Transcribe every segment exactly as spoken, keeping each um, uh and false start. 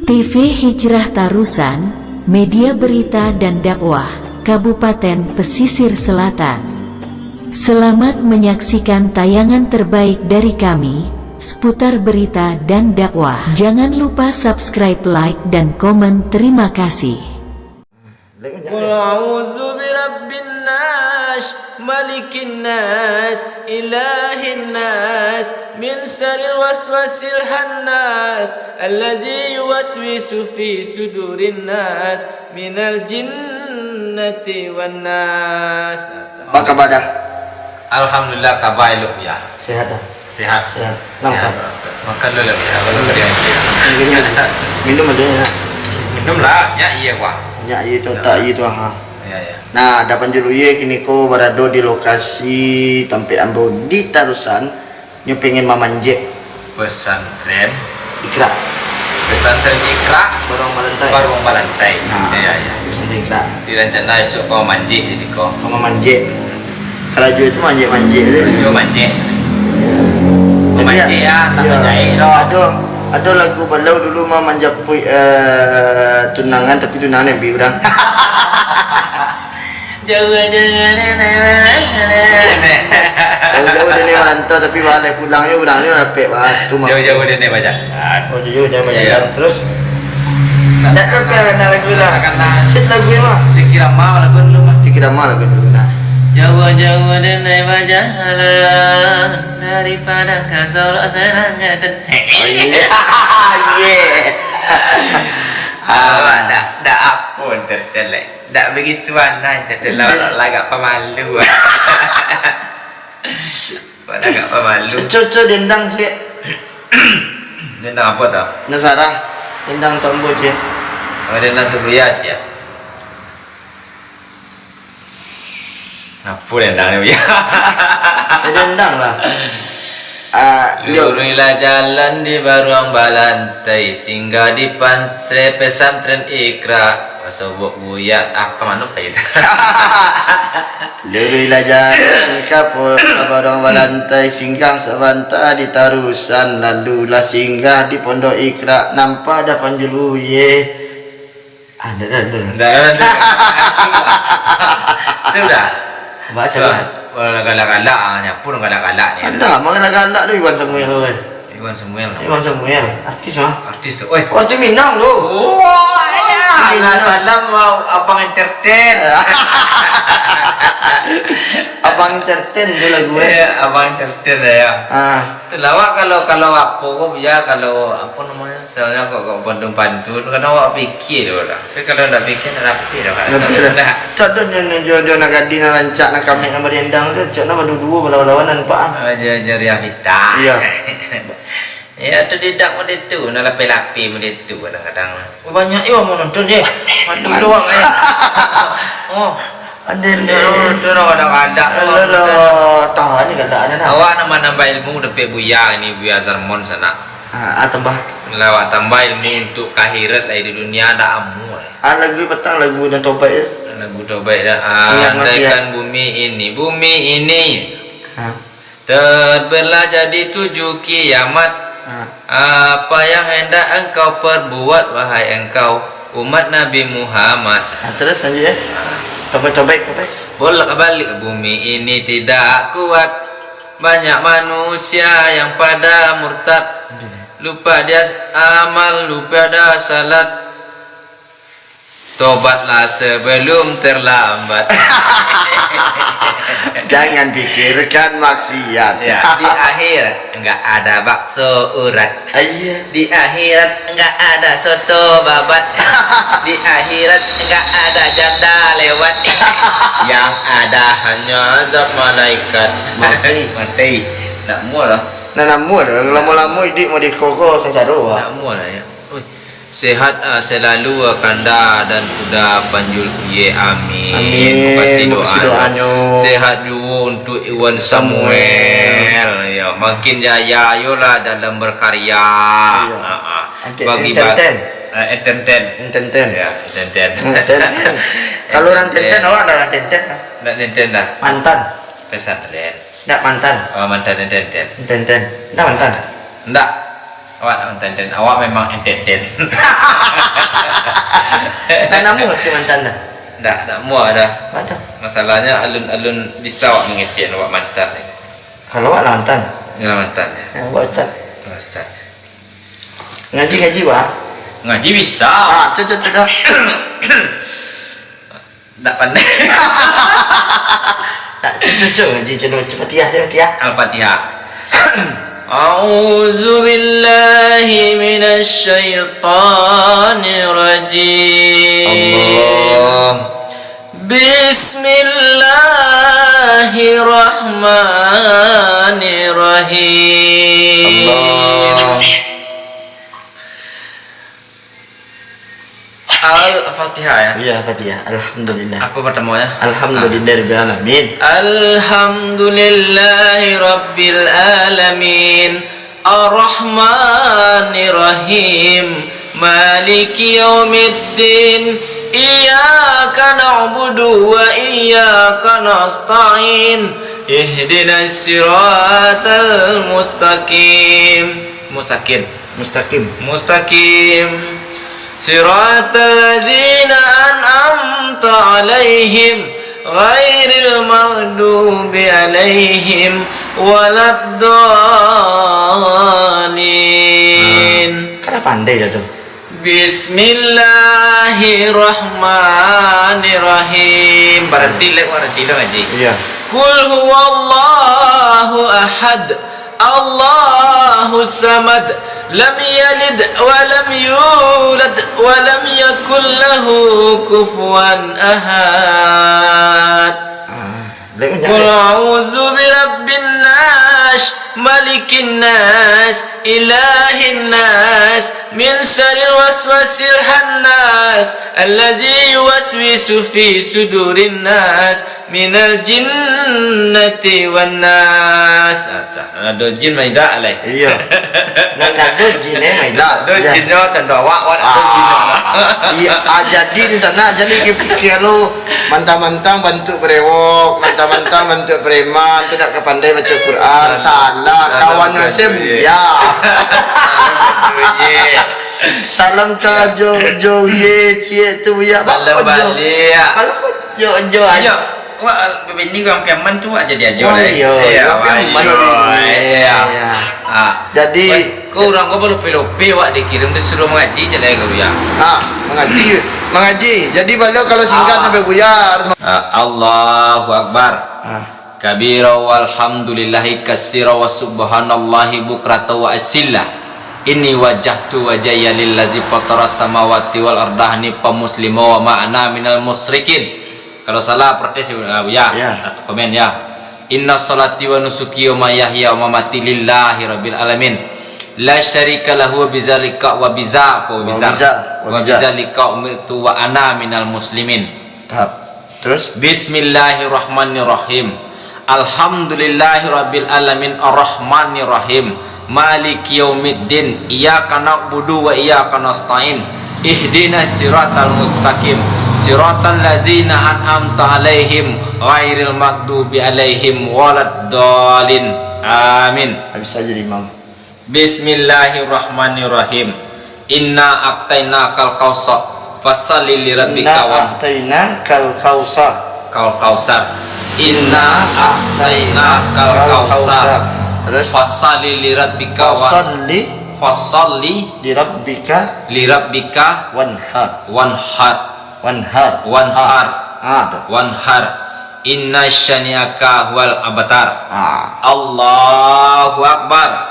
T V Hijrah Tarusan, media berita dan dakwah, Kabupaten Pesisir Selatan. Selamat menyaksikan tayangan terbaik dari kami, seputar berita dan dakwah. Jangan lupa subscribe, like, dan komen. Terima kasih. قل أعوذ برب الناس، ملك الناس، إله الناس، من شر الوسواس الخناس، الذي يوسوس في صدور الناس، من الجنة والناس. Apa kabar dah? Alhamdulillah, kabar elok, ya. Sehat dah? Sehat. Sehat. Sehat. Makan dulu lagi, ya. Minum aja, ya. Minum lah, ya, iya, wah. Ya, iya tu, tak iya tu, ha. Ya, ya. Nah, Panjul Uye kini ko barado di lokasi tampek ambo di Tarusan, nyo pengen mamanjek. Pesantren Ikra. Pesantren Ikra. Baruang Balantai. Baruang Balantai. Nah, iya, iya. Pesantren Ikra. Di rencana esok kau manjek di siko. Kau mamanjek. Karajo itu manjek-manjek tu. Karajo manjek. Iya. Jadi, mamanjek ya, tak iya. Manjahit doh. Ado, ado lagu balau dulu mah manjapuik, eh, tunangan, tapi tunangan ambil urang. Jauah-jauah denai marantau. Jauah-jauah denai marantau, tapi baleh pulang yo, urang ni rapek batu mah. Jauah-jauah denai bajalan. Oh, jauah denai bajalan. Iya. Terus? Ndak ada nak lagu lah. Hit lagu yang mah. Dikira mah lagu dulu mah. Dikira mah lagu dulu nah. Jauah-jauah denai bajalan, dari Padang ka Solok, senangnya ten-, Oh, iya. Iya. Ah, ndak, ndak apo, ndak, ndak. Ndak begitu anai, tete lagak pamalu. Lagak pamalu. Cucu dendang, cik. Dendang apo tu? Nasarah. Dendang tu ambo, cik. Oh, dendang tu Buya, cik. Apo dendang ni, Buya? Eh, dendang lah. Ah, yo. Luruihlah jalan di Baruang Balantai, singgah di pansre-, pesantren Ikra. Pasobok Buya, ah, ka mano pai? Luruihlah jalan ka po-, ka Baruang Balantai, singgah sabanta di Tarusan, lalulah singgah di Pondok Ikra, nampak dah Panjul Uye. Ah, ndak, ndak, ndak. Ndak, ndak, ndak. Tu dah. Baca dah. Wah, galak-galak, ah, nyapu galak-galak ni. Ndak, mah galak-galak tu Iwan Samuel tu, eh. Iwan Samuel. Iwan Samuel, artis mah. Artis tu, oi. Oh, artis Minang tu. Oh, iya. Artis Minang. Salam, Abang Entertain. Abang Entertain tu lagu, eh. Iya, Abang Entertain lah, ya. Ah. Itulah, awak kalau, kalau apo ko, ya, kalau, apo namonyo, misalnyo kok, kok pantun-pantun, kadang awak pikia dulu lah. Tapi kalau ndak pikia, ndak rapih doh, Kak. Ndak rapih doh. Ndak. Cok tu, nyo, nyo, jo, jo, nak gadih, nak rancak, nak kamek, nak badendang tu, cok, nak baduo-duo, balawan-lawanan, Pak, ah. Ah, jo, jo, Riafita. Iya. Ya, tu didak model tu, nak lapeh-lapeh model tu kadang-kadang. Oh, banyak yo mau nonton, eh. Malu doang, eh. Oh. Ande, ande. Ande, ande, ande, ande. Alah, alah, tahan ni galaknyo nah. Awak nambah-nambah ilmu dapek Buya ni, Buya Zarmon sanak. Ah, ah, tambah. Lah, awak tambah ilmu untuk akhirat lah di dunia, ndak amuah. Ah, lagu patang, lagu nan tobaik tu. Lagu tobaik dah. Ah, andaikan bumi ini, bumi ini. Ah. Terbelah jadi tujuh kiamat. Ha. Apa yang hendak engkau perbuat, wahai engkau, umat Nabi Muhammad? Ha, terus lanjut, ya. Ha. Topik-topik, topik. Bolak-balik bumi ini tidak kuat. Banyak manusia yang pada murtad. Lupa dia amal, lupa dia salat. Tobatlah sebelum terlambat. Jangan pikirkan maksiat. Ya, di akhirat enggak ada bakso urat. Iya. Di akhirat enggak ada soto babat. Di akhirat enggak ada janda lewat. Yang ada hanya azab malaikat. Mati. Mati. Nak mual lah. Nah, nak mual lah. Lamo-lamo iduik mau dikoko sasaro, ah. Nak mual lah, ya. Ui. Sehat, ah, selalu, ah, kanda dan kuda Panjul Uye. Amin. Amin. Makasih doanyo. Sehat juo untuk Iwan Samuel. Samuel. Ya, makin jaya yolah dalam berkarya. Iya. Ha, ha. Bagi ba-, Enten-ten. Ah, Enten-ten. Enten-ten. Ya, Enten-ten. Enten-ten. Kalau urang Enten-ten. Tenten, awak ndak urang Tenten, ah? Ndak Tenten dah. Mantan. Pesantren. Ndak mantan. Oh, mantan Enten-ten. Enten-ten. Ndak mantan. Ndak. Awak nak mantan den, awak memang enten-enten. Nak namuah ka mantan dah? Ndak, ndak muah dah. Aduh. Masalahnya alun-alun bisa awak mangecek awak mantan ni. Kalau awak lah mantan. Ni lah mantan ya. Ya, awak ustaz. Awak ustaz. Ngaji, ngaji, wah. Ngaji bisa. Ah, tu, tu, tu, tu. Ndak pandai. Tak, tu, tu, tu. Ngaji macam mana? Baca Fatihah, baca Fatihah. Al-Fatihah. A'udzu billahi minasy syaithanir rajim. Allah. Bismillahirrahmanirrahim. Allah. Al-Fatihah ya? Iya, Fatihah. Alhamdulillah. Apa pertamanya? Alhamdulillahirabbil alamin. Alhamdulillahirabbil alamin. Arrahmanirrahim. Maliki yaumiddin. Iyyaka na'budu wa iyyaka nasta'in. Ihdinas siratal mustaqim. Mustaqim. Mustaqim. Mustaqim. Siratal ladzina an'amta 'alaihim, ghairil maghdubi 'alaihim waladdallin. Nah, kan lah pandai dah tu. Bismillahirrahmanirrahim. Berarti lek, berarti lo ngaji. Iya. Qul huwallahu ahad. Allahus samad, lam yalid wa lam yulad wa lam yakul lahu kufuwan ahad. Ah, baik, Qul a'udzu birabbin nas, malikin nas, ilahin nas, min syarril waswasil khannas, allazi yuwaswisu fi sudurin nas, minal jinnati wan nas. Ah, tak. Ado jin maidak lai. Iya. Nan ado jin, eh, maidak. Nah, ado jin nyo tando awak, awak ado jin nyo. Ah, iya, ah, jadi di sana, jadi pikir lu, mantang-mantang bantuak brewok, mantang-mantang bantuak preman, tu dak ka pandai baca Quran, salah, kawan nyo se buya. Salam ka Jo, Jo, ye, ciek tu, buya. Salam baliak. Kalau Jo, Jo, ayo. Wak, babini urang Piaman tu, wak jadi ajo, oh, eh. Iya, iya, urang Piaman, ajo, iya. Iya. Ah. Jadi, ko urang ko balupi-lupi, wak dikirim disuruh mangaji, cek lai ka Buya. Ah, mangaji. Mangaji. Jadi, baliau kalau singkat sampai Buya harus ma- Ah, Allahu Akbar. Ah. Kabira walhamdulillahi kasira wa subhanallahi bukrata wa asila. Inni wajjahtu wajhiya lillazi fatara samawati wal arda hanifa muslima wa ma ana minal musyrikin. Kalau salah, protes, uh, ya. Ya. Atau komen, ya. Inna salati wa nusuki wa mahyaya wa mamati lillahi rabbil alamin. La syarika lahu wa bizalika wa biza, apa wa biza? Wa biza, wa biza. Wa bizalika umirtu wa ana minal muslimin. Tahap. Terus? Bismillahirrahmanirrahim. Alhamdulillahirabbil alamin, arrahmanirrahim, maliki yaumiddin, iyyaka na'budu wa iyyaka nasta'in, ihdinas siratal mustaqim, siratal ladzina an'amta 'alaihim, ghairil maghdubi 'alaihim waladdallin. Amin. Habis saja, Imam. Bismillahirrahmanirrahim. Inna a'tainakal kautsar. Fasalli lirabbika. Inna a'tainakal kautsar. Kal kautsar. Inna a'tainakal kautsar. Terus? Fasalli lirabbika wa-, fasalli. Fasalli. Lirabbika. Lirabbika. Wanhar. Wanhar. Wanhar. Wanhar. Ah, tu. Wanhar. Inna syani'aka huwal abtar. Ah. Allahu Akbar.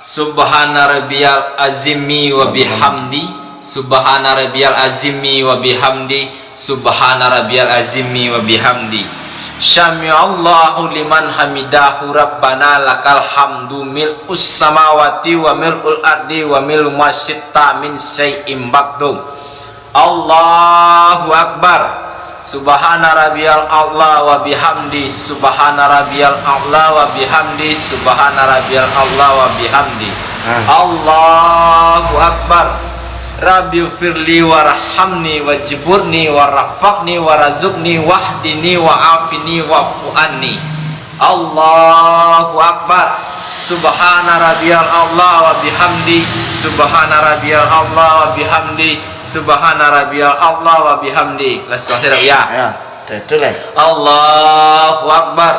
Subhana rabbiyal azimi wa bihamdi. Subhana rabbiyal azimi wa bihamdi. Subhana rabbiyal azimi wa bihamdi. Sami'allahu liman hamidahu, Rabbana lakal hamdu, mil'us samawati wa mil'ul ardi wa mil'u ma syi'ta min syai'in ba'du. Allahu Akbar. Subhana rabbiyal a'la wa bihamdi. Subhana rabbiyal a'la wa bihamdi. Subhana rabbiyal a'la wa bihamdi. Ah. Allahu Akbar. Rabbighfirli warhamni wajburni warfa'ni warzuqni wahdini wa'afini wa'fu anni. Allahu Akbar. Subhana rabbiyal a'la wa bihamdi. Subhana rabbiyal a'la wa bihamdi. Subhana rabbiyal a'la wa bihamdi. Langsung saya ya. Ya, betul lah. Allahu Akbar.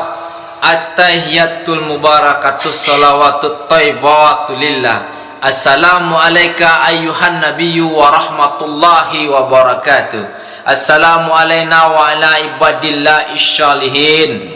At-tahiyatul mubarakatus salawatut thayyibatu lillah. Assalamu alaika ayyuhan nabiyyu wa rahmatullahi wa barakatuh. Assalamu alaina wa ala ibadillahi shalihin.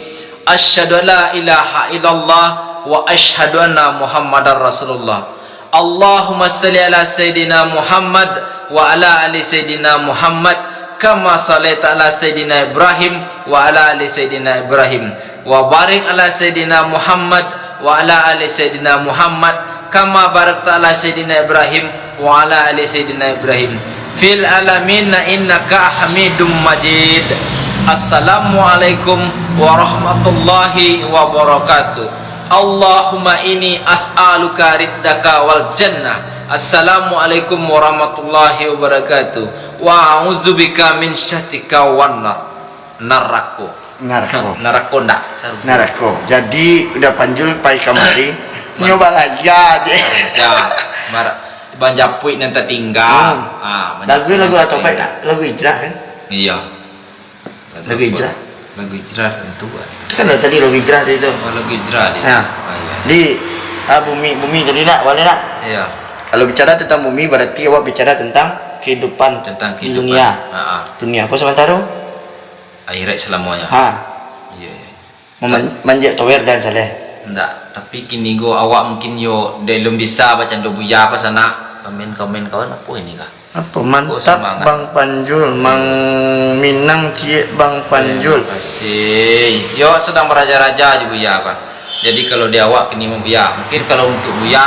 Asyhadu an la ilaha illallah wa asyhadu anna Muhammadar Rasulullah. Allahumma shalli ala Sayyidina Muhammad wa ala ali Sayyidina Muhammad, kama shallaita ala Sayyidina Ibrahim wa ala ali Sayyidina Ibrahim, wa barik ala Sayyidina Muhammad wa ala ali Sayyidina Muhammad, kama barakta ala Sayyidina Ibrahim wa ala ali Sayyidina Ibrahim fil alamin innaka Hamidum Majid. Assalamualaikum warahmatullahi wabarakatuh. Allahumma inni as'aluka riddaka wal jannah. Assalamualaikum warahmatullahi wabarakatuh. Wa a'udzubika min syahtika wan nar. Narako. Narako. Narako ndak? Sarugo. Narako. Jadi, udah Panjul pai kamari, nyoba raja je. Raja. Mar-, banjapuik nan tatingga. Hmm. Ah, lagu, banjapuik lagu nan atau tatingga. Lagu hijrah kan? Iya. Lagu hijrah. Lagu hijrah tentu, ah. Itu kan dari tadi lagu hijrah tadi tu. Oh, lagu hijrah dia. Ya. Oh, iya. Di, ah, bumi, bumi tadi nak, boleh nak? Iya. Kalau bicara tentang bumi, berarti awak bicara tentang kehidupan. Tentang di kehidupan. Dunia. Ha, ha. Dunia apa sementara? Akhirat selamanya. Ha. Iya, iya. Meman-, manjek tower dan saleh. Ndak, tapi kini go awak mungkin yo dek lun bisa bacando buya ko sanak. Komen-komen kawan apo ini kah? Apo, oh, mantap, semangat. Bang Panjul, Mang Minang ciek Bang Panjul. Terima kasih. Yo, sedang beraja-raja je buya kan. Jadi kalau di awak kini mah buya. Mungkin kalau untuk buya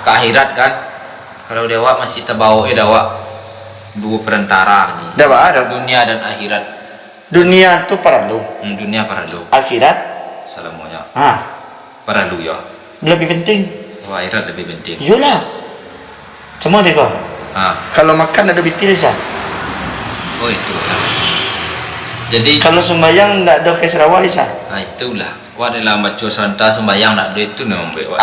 ke akhirat kan. Kalau di awak masih tabaok, eh, di awak duo perantara ni. Dah, bah, dah. Dunia dan akhirat. Dunia tu paralu. Hmm, dunia paralu. Akhirat? Salamonyo. Ha. Paralu, yo. Lebih penting. Oh, akhirat lebih penting. Iyolah. Samo dek ko. Ha. Kalau makan ado pitih, sah. Oh, itulah. Jadi kalau sumbayang ndak ado cash rawa, sah. Ha, itulah. Wak dalam baco saranta sumbayang ndak ado itu nan mambuek wak.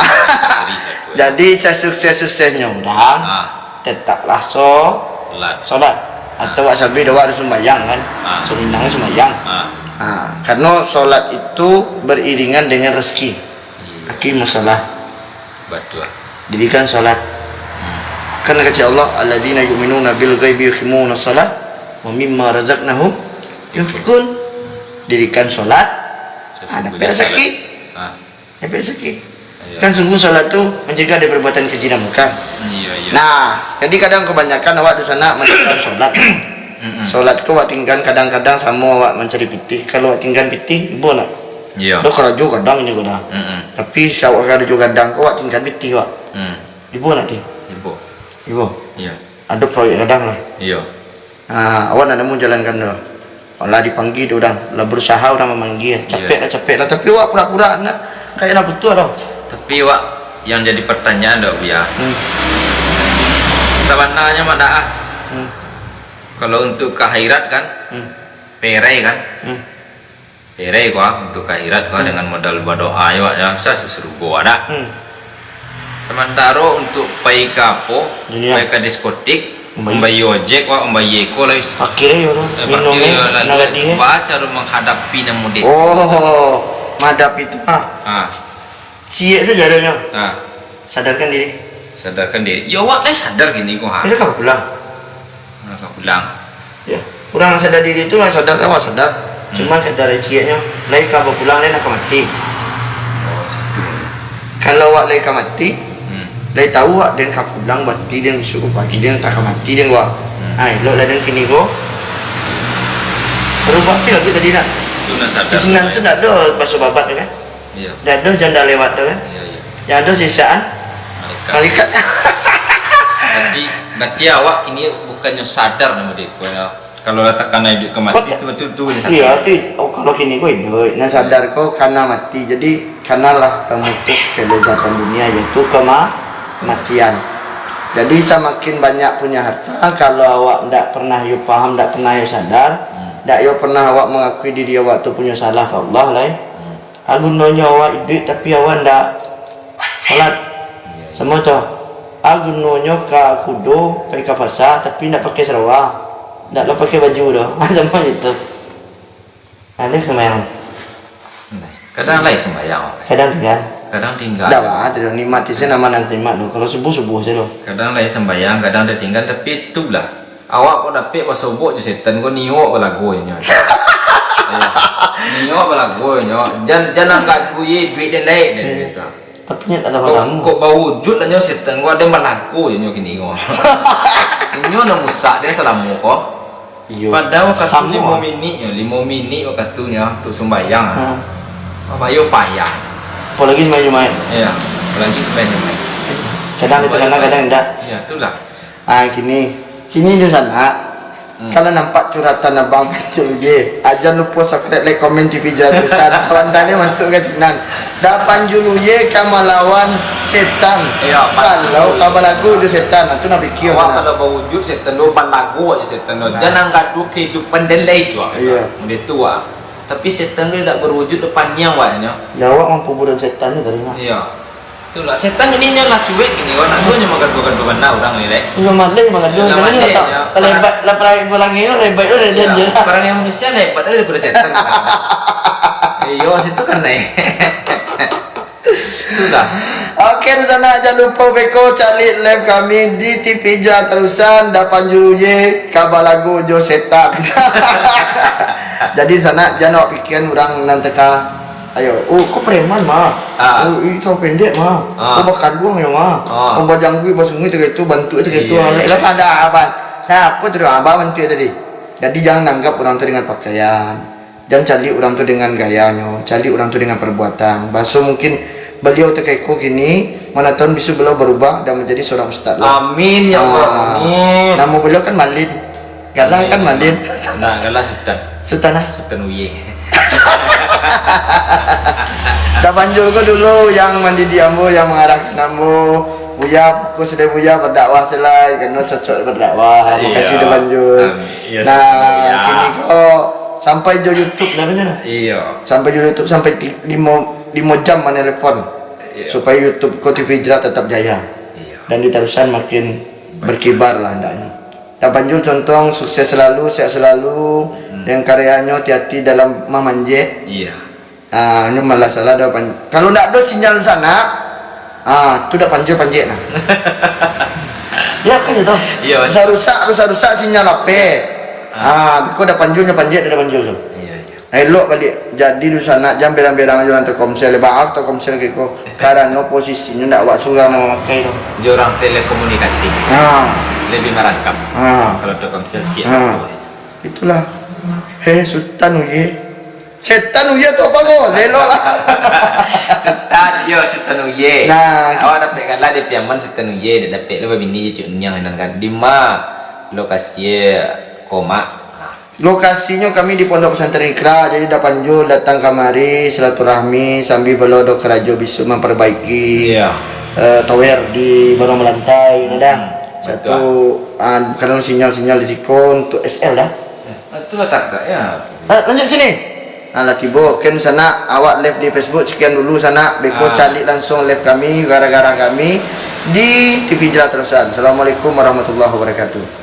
Jadi, sasukses-suksesnyo urang, ha, tetaplah so-, solat. Solat. Ha. Atau wak sabi doa ado sumbayang kan? Ha. Suminang sumbayang. Ha. Ha, karena solat itu beriringan dengan rezeki. Iya. Aqimus shalah. Batua. Dirikan solat. Hmm. Kan kata Allah, "Alladzina yu'minuna bil ghaibi yuqimunas shalah wa mimma razaqnahum yunfiqun." Dirikan solat, ha, dapat rezeki. Ha. Dapat rezeki. Iya. Kan sungguh solat tu mencegah dari perbuatan keji dan mungkar. Iya, iya. Nah, jadi kadang kebanyakan awak di sana melakukan solat. Mm-mm. Solat ko awak tinggal kadang-kadang samo awak mancari pitih. Kalau awak tinggal pitih, ibo nak? Iya. Dah karajo gadang ini ko dah. Mm-mm. Tapi saat awak karajo gadang ko awak tinggal pitih awak. Mm. Ibo nak ti? Ibo. Ibo. Iya. Ado proyek gadang lah. Iya. Ha, awak nak nemu jalan kan tu. Lah dipanggia tu urang, lah berusaha urang mamanggia. Iya. Capek lah, capek lah. Tapi awak pura-pura nak, kayak nak butuh tau. Tapi awak yang jadi pertanyaan dok, Buya. Hmm. Sabananyo mah dak ah. Hmm. Kalau untuk ke akhirat kan, hmm, perai kan. Hmm. Perai ko ah, untuk ke akhirat ko ah, hmm, dengan modal badoa yo, wak, yo, sa-, sarugo ado. Hmm. Samantaro untuk pai ka apo, dunia, pai ka diskotik, mambayia, mambayia ojek, wak, mambayia ko lah, wis. Fakir yo tu, eh, minum fakir yo, yo, lalu nagadi, eh. Baa caro manghadapi nan mode? Oh, manghadapi tu, ah. Ah. Ciek sajo adonyo. Ah. Sadarkan diri. Sadarkan diri. Yo, awak lai sadar kini ko, ha. Kini ka pulang. Nah, ka pulang. Ya, urang sadar diri tu lah sadar, awak sadar. Hmm. Cuman sadar cieknyo, lai ka bapulang, lai nak ka mati. Oh, situ. Kalau awak lai ka mati, hmm, lai tahu awak den ka pulang, mati den bisuak pagi den tak ka mati den, wak. Hmm. Ah, elok lah den kini ko. Baru bapi lagi tadi nak. Tu nak sadar. Di sinan tu ndak ado baso babat tu kan? Iya. Ndak ado janda lewat tu kan? Iya, iya. Yang ado siksaan malaikat. Malaikat. Berarti, berarti awak kini bukannyo sadar namo dek ko, yo. Kalau lah takana iduik ka mati, tu, tu, tu je sadar. Iya, tu, oh, kalau kini ko iduik, nan sadar ko kana mati. Jadi, kanalah tamutus kelezatan dunia, yaitu kema-, kematian. Jadi, samakin banyak punya harta, kalau awak ndak pernah yo paham, ndak pernah yo sadar, hmm, ndak yo pernah awak mangakui diri awak tu punyo salah ka Allah lai. Hmm. A gunonyo awak iduik, tapi awak ndak Salat. Samo tu. Ah, gunonyo ka kudo, pai ka pasa, tapi ndak pakai sarawa. Ndak lah pakai baju doh. Samo itu. Alih sumbayang. Kadang lai sumbayang. Kadang tinggal. Kadang tinggal. Dah lah, tu nikmati saja nama nan nikmat tu. Kalau subuh, subuh saja tu. Kadang lai sumbayang, kadang dia tinggal, tapi itulah. Awak kok dapek basobok jo setan ko, niok balago nyo. Niok balago nyo. Jan jan anggap duit duit den lain den gitu. Tapi nyo tak tahu kamu. Kok bawujud lah nyo setan ko, ada balago je nyo kini ko. Inyo nak musak dia salamo ko. Iyo. Padahal wakatu limo minik nyo, limo minik wakatu nyo untuk sumbayang. Ha. Bayo payah. Apalagi sumbayang Jumaat. Iya, apalagi sumbayang Jumaat. Kadang dia terkenal, kadang indak. Ya, itulah. Ah, kini, kini di sana. Hmm. Kalau nampak curhatan abang Panjul Uye, ajan lupo subscribe, like, komen T V Jatusan. Kawan tadi masuk ke sinan. Dah Panjul Uye ka malawan setan. Iyo, kalau ka balagu jo setan, nah, tu nak pikir. Awak kalau bawujud setan tu, balagu aja setan tu. Nah. Jangan gaduh kehidupan dan lain juga. Iya. Macam tu ah. Tapi setan tu tidak berwujud tu paniang wak nyo. Ya, awak mampu buruan setan tu tadi mah. Iya. Itulah, setan kini nyo lah cuek kini, wak nak nyo magaduah-gaduah bana urang ni, Lek. Iyo, maleh magaduah. Iyo, maleh, iyo. Lebat lah parangai urang ni, lebat tu dari dia lah. Parangai manusia lebat daripada setan. Iyo, situ kan, Lek. Itulah. Oke, di sana jangan lupa beko cari live kami di T V Jatusan, dah Panjul Uye, ka balagu jo setan. Jadi di sana jangan awak pikiran urang nan teka Ayo, oh, kau preman mah. Ah. Oh, ih, kau pendek mah. Ah. Kau bakalung yo mah. Ah. Kau bajanggui, basungui, cak itu, bantuak cak itu. Iya. Lah ada abang. Nah, apa tu abang bantuak tadi? Jadi jangan anggap orang tu dengan pakaian. Jangan cari orang tu dengan gayanyo, cari orang tu dengan perbuatan. Baso mungkin beliau tekeko kini, mana tahu bisu beliau berubah dan menjadi seorang ustaz lah. Amin ya Allah. Ah. Amin. Nama beliau kan Malin. Galah kan Malin? Nah, galah Sutan. Sutan ah? Sutan Uye. Dah Panjul ko dulu yang mandidik ambo, yang mangarahkan ambo. Buya, ko sudah Buya berdakwah selai, kena cocok berdakwah. Iya. Makasih dah Panjul. Amin. Iya, nah, kini ko sampai jo YouTube dah macam mana? Iya. Sampai jo YouTube sampai ti- limo, limo jam manelepon. Iya. Supaya YouTube ko T V Hijrah tetap jaya. Iya. Dan ditarusan makin berkibar lah hendaknya. Dah Panjul Contong, sukses selalu, sehat selalu, hmm, dengan karyanyo, hati-hati dalam mamanjek. Iya. Ah, nyo malah salah dah Pan-, kalau ndak ado sinyal sana, ah, tu dah Panjul panjek nah. Ya kan itu. Iya. Rusak-rusak, rusak-rusak sinyal H P. Ah. Ah, kau dah Panjul nyo panjek, dah Panjul tu. Iya, iya. Elok baliak. Jadi dunsanak, jan berang-berang jo urang Telkomsel. Maaf Telkomsel kiko, karano posisinyo ndak awak surang nan mamakai tu. Jo urang telekomunikasi. Ha. Lebih marangkap. Ha. Kalau Telkomsel ciek. Ha. Itulah. Heh, Sutan Uye. Setan Uye tu apa ko? Lelok lah. Sutan, iyo, Sutan Uye. Nah. Awak dapek galah di Piaman Sutan Uye, dak dapek lah babini je Cuk Niang nan kan. Di ma lokasi komak? Nah. Lokasinyo kami di Pondok Pesantren Iqra, jadi dah Panjul datang kamari silaturahmi sambil balo ado karajo bisuak mamperbaiki, iya, eh, tower di Baruang Balantai, nah, dah. Hmm, satu, betul. Ah, kadang sinyal-sinyal di siko untuk S L dah. Eh, itulah tagak, ya. Eh, lanjut sini. Alah tibo, ken sanak, awak live di Facebook, sekian dulu sanak, beko, ah, calik langsung live kami, gara-gara kami di T V Hijrah Terusan. Assalamualaikum warahmatullahi wabarakatuh.